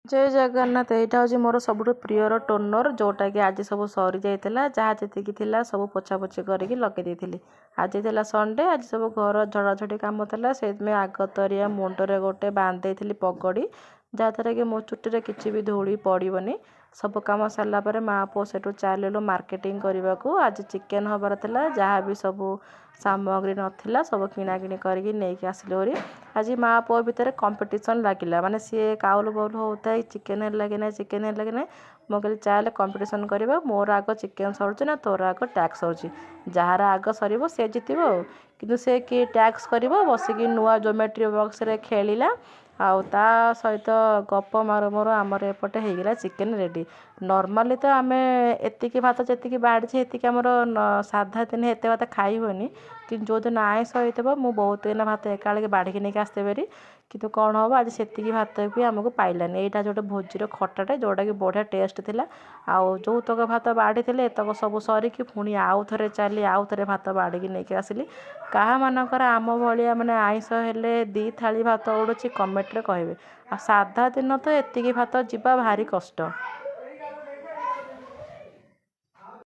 ଜୟ ଜଗନ୍ନାଥ। ଏଇଟା ହେଉଛି ମୋର ସବୁଠୁ ପ୍ରିୟର ଟୋନର୍, ଯେଉଁଟାକି ଆଜି ସବୁ ସରିଯାଇଥିଲା। ଯାହା ଯେତିକି ଥିଲା ସବୁ ପୋଛାପୋଛି କରିକି ଲଗେଇ ଦେଇଥିଲି। ଆଜି ଥିଲା ସଣ୍ଡେ, ଆଜି ସବୁ ଘର ଝଡ଼ାଝଡ଼ି କାମ ଥିଲା। ସେଇଥିପାଇଁ ଆଗତରିଆ ମୁଣ୍ଡରେ ଗୋଟେ ବାନ୍ଧି ଦେଇଥିଲି ପଗଡ଼ି, ଯାହାଦ୍ୱାରା କି ମୋ ଚୁଟିରେ କିଛି ବି ଧୂଳି ପଡ଼ିବନି। ସବୁ କାମ ସାରିଲା ପରେ ମା ପୁଅ ସେଠୁ ଚାଲିଲୁ ମାର୍କେଟିଂ କରିବାକୁ। ଆଜି ଚିକେନ୍ ହେବାର ଥିଲା, ଯାହା ବି ସବୁ ସାମଗ୍ରୀ ନଥିଲା ସବୁ କିଣାକିଣି କରିକି ନେଇକି ଆସିଲୁ ହେରି। ଆଜି ମା ପୁଅ ଭିତରେ କମ୍ପିଟିସନ୍ ଲାଗିଲା, ମାନେ ସିଏ କାଉଲୁ ବାଉଲୁ ହେଉଥାଏ, ଚିକେନ୍ ହେଲା କି ନାହିଁ, ଚିକେନ୍ ହେଲା କି ନାହିଁ। ମୁଁ କହିଲି, ଚାଲେ କମ୍ପିଟିସନ୍ କରିବା, ମୋର ଆଗ ଚିକେନ୍ ସରୁଛି ନା ତୋର ଆଗ ଟ୍ୟାକ୍ସ ସରୁଛି? ଯାହାର ଆଗ ସରିବ ସେ ଜିତିବ। ଆଉ କିନ୍ତୁ ସେ କିଏ ଟ୍ୟାକ୍ସ କରିବ, ବସିକି ନୂଆ ଜୋମେଟ୍ରି ବକ୍ସରେ ଖେଳିଲା। ଆଉ ତା ସହିତ ଗପ ମାରୁ ମାରୁ ଆମର ଏପଟେ ହେଇଗଲା ଚିକେନ୍ ରେଡ଼ି। ନର୍ମାଲି ତ ଆମେ ଏତିକି ଭାତ ଯେତିକି ବାଢ଼ିଛି ଏତିକି ଆମର ସାଧା ଦିନେ ଏତେ ଭାତ ଖାଇ ହୁଏନି, କିନ୍ତୁ ଯେଉଁଦିନ ଆଇଁଷ ହେଇଥିବ ମୁଁ ବହୁତ ଦିନ ଭାତ ଏକାବେଳକେ ବାଢ଼ିକି ନେଇକି ଆସିଥିବି ହେରି। କିନ୍ତୁ କ'ଣ ହେବ, ଆଜି ସେତିକି ଭାତ ବି ଆମକୁ ପାଇଲାନି। ଏଇଟା ଗୋଟେ ଭୋଜିର ଖଟାଟେ, ଯେଉଁଟାକି ବଢ଼ିଆ ଟେଷ୍ଟ ଥିଲା। ଆଉ ଯେଉଁତକ ଭାତ ବାଢ଼ିଥିଲେ ଏତକ ସବୁ ସରିକି ପୁଣି ଆଉ ଥରେ ଚାଲି ଆଉ ଥରେ ଭାତ ବାଢ଼ିକି ନେଇକି ଆସିଲି। କାହାମାନଙ୍କର ଆମ ଭଳିଆ ମାନେ ଆଇଁଷ ହେଲେ 2 ଥାଳି ଭାତ ଉଡ଼ୁଛି, କମେଣ୍ଟରେ କହିବେ। ଆଉ ସାଧା ଦିନ ତ ଏତିକି ଭାତ ଯିବା ଭାରି କଷ୍ଟ।